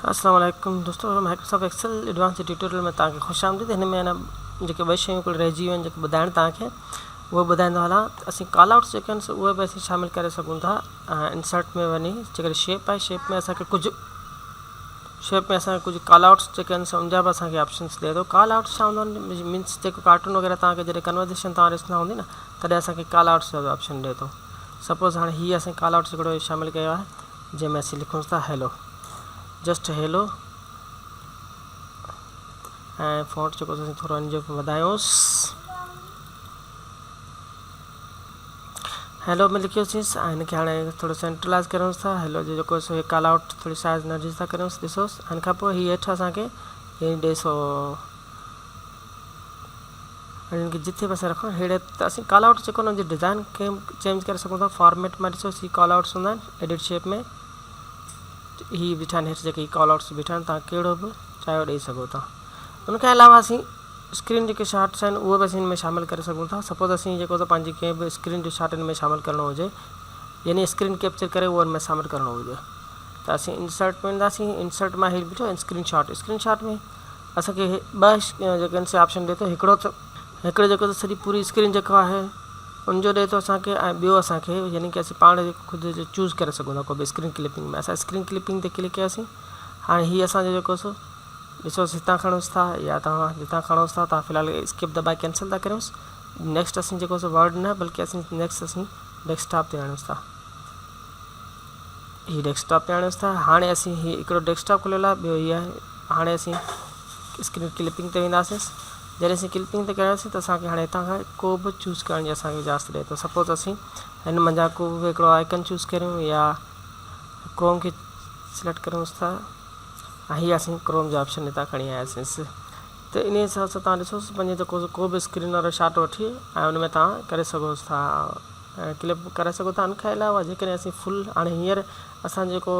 السلام عليڪم دوستو مائڪروسافٽ ايڪسل ايڊوانس جي ٽيوٽوريل ۾ توهان کي خوش آمديد هن ۾ انا جيڪي ٻه شيون ڪل رهجي ويون جيڪي ٻڌائڻ توهان کي اهي ٻڌائيندو هلان ته اسين ڪال آئوٽس جيڪي آهن سو اهي به اسين شامل ڪري سگهون ٿا انسرٽ ۾ وڃي جيڪڏهن شيپ آهي شيپ ۾ اسان کي ڪجهه شيپ ۾ اسان کي ڪجهه ڪال آئوٽس جيڪي آهن سو ان جا به اسان کي آپشنس ڏئي ٿو ڪال آئوٽس ڇا هوندو آهن مينس جيڪو ڪارٽون وغيره توهان کي جڏهن ڪنورزيشن توهان ڏسندا هوندي نه تڏهن اسان کي ڪال آئوٽس جو به آپشن ڏئي ٿو سپوز هاڻي هي اسان ڪال آئوٽس هڪڙو شامل ڪيو آهي جنهن ۾ اسين لکون ٿا هيلو جسٽ هيلو ۽ فونٽ جيڪو اسين ٿورو ان جو وڌايوس هيلو ۾ لکيوسين ۽ هن کي هاڻي ٿورو سينٽرلائز ڪريونس ٿا هيلو جو جيڪو سو ڪال آئوٽ ٿوري سائز ننڍي ٿا ڪريونس ڏسوس ان کان پوء هي هيٺ اسان کي هي ڏي سو ۽ ان کي جٿي به اسين رکون ههڙي ته اسين ڪال آئوٽ جيڪو ان جي ڊزائن کي چينج ڪري سگهون ٿا فارميٽ مان ڏسو سي ڪال آئوٽس هوندا آهن ايڊٽ شيپ ۾ هي بيٺا آهن هيٺ جيڪي ڪال آئوٽس بيٺا آهن تان ڪهڙو به چاهيو ڏئي سگهو ٿا ان کان علاوه اسين اسڪرين جيڪي شارٽس آهن اهي به اسين ان ۾ شامل ڪري سگهون ٿا سپوز اسين جيڪو ته پنهنجي ڪنهن به اسڪرين جو شارٽ ان ۾ شامل ڪرڻو هجي يعني اسڪرين ڪيپچر ڪري اهو ان ۾ شامل ڪرڻو هجي ته اسين انسرٽ ۾ وينداسين انسرٽ مان هي بيٺو اسڪرين شاٽ اسڪرين شاٽ ۾ اسان کي ٻه جيڪي آهن سي آپشن ڏي ٿو هڪڙو ته هڪڙو جيڪو ته سڄي پوري اسڪرين جيڪو آهي ان جو ڏي ٿو اسان کي ۽ ٻيو اسان کي يعني ڪي اسين پاڻ خود چوز ڪري سگهون ٿا ڪو به اسڪرين ڪلپنگ ۾ اسان اسڪرين ڪلپنگ تي ڪلڪ ڪياسين هاڻي هي اسان جو جيڪو سو ڏسو هتان کڻوس ٿا يا توهان جتان کڻوس ٿا تان في الحال اسڪيپ دٻائي ڪينسل ٿا ڪريونس نيڪسٽ اسين جيڪو سو ورڊ نه بلڪه اسين نيڪسٽ اسين ڊيسڪٽاپ تي آڻيونس ٿا هي ڊيسڪٽاپ تي آڻيونس ٿا هاڻي اسين هي هڪڙو ڊيسڪٽاپ کليل آهي ٻيو هي آهي هاڻي اسين اسڪرين ڪلپنگ تي وينداسين جڏهن اسين ڪلپنگ تي ڪياسين ته اسانکي هاڻي هتان کان ڪو به چوز ڪرڻ جي اسانکي اجازت ڏئي ٿو سپوز اسين هن منجهان ڪو به هڪڙو آئڪن چوز ڪريون يا ڪروم کي سليڪٽ ڪريونس ٿا ۽ هي اسين ڪروم جو آپشن هتان کڻي آياسين ته ان حساب سان تان ڏسو پنهنجي جيڪو ڪو به اسڪرين وارو شاٽ وٺي ۽ ان ۾ تان ڪري سگهو ٿا ڪلپ ڪري سگهو ٿا ان کان علاوه جيڪڏهن اسين فل هاڻي هينئر اسان جيڪو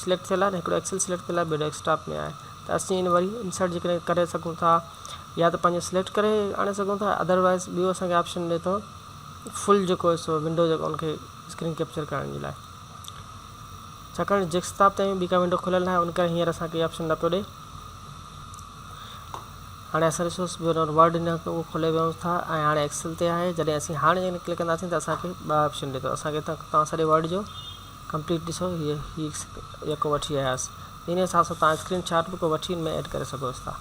سليڪٽ ٿيل آهي نه هڪڙو ايڪسل سليڪٽ ٿيل آهي ٻيو ڊيسڪ ٽاپ ۾ آهي ته اسين ان وري انسرٽ جيڪڏهن ڪري سگهون ٿا يا ته پنهنجو سليڪٽ ڪري آڻي سگهون ٿا ادروائز ٻيو اسان کي آپشن ڏي ٿو فل جيڪو آهي سو ونڊو جيڪو ان کي اسڪرين ڪيپچر ڪرڻ جي لاء ڇاڪاڻ ڊيسڪ ٽاپ تي ٻي ڪا ونڊو کليل ناهي ان ڪري هينئر اسان کي آپشن نه پيو ڏي هاڻي اسان ڏسوس ٻيو نمبر ورڊ هن اهو کولي ويون ٿا ۽ هاڻي ايڪسل تي آهي جڏهن اسين هاڻي جيڪڏهن ڪلڪ ڪنداسين ته اسان کي ٻه آپشن ڏي ٿو اسان کي توهان سڄي ورڊ جو ڪمپليٽ ڏسو هي هي يڪو وٺي آياس ان حساب سان توهان اسڪرين شاٽ به ڪو وٺي ان ۾ ايڊ ڪري سگهو ٿا.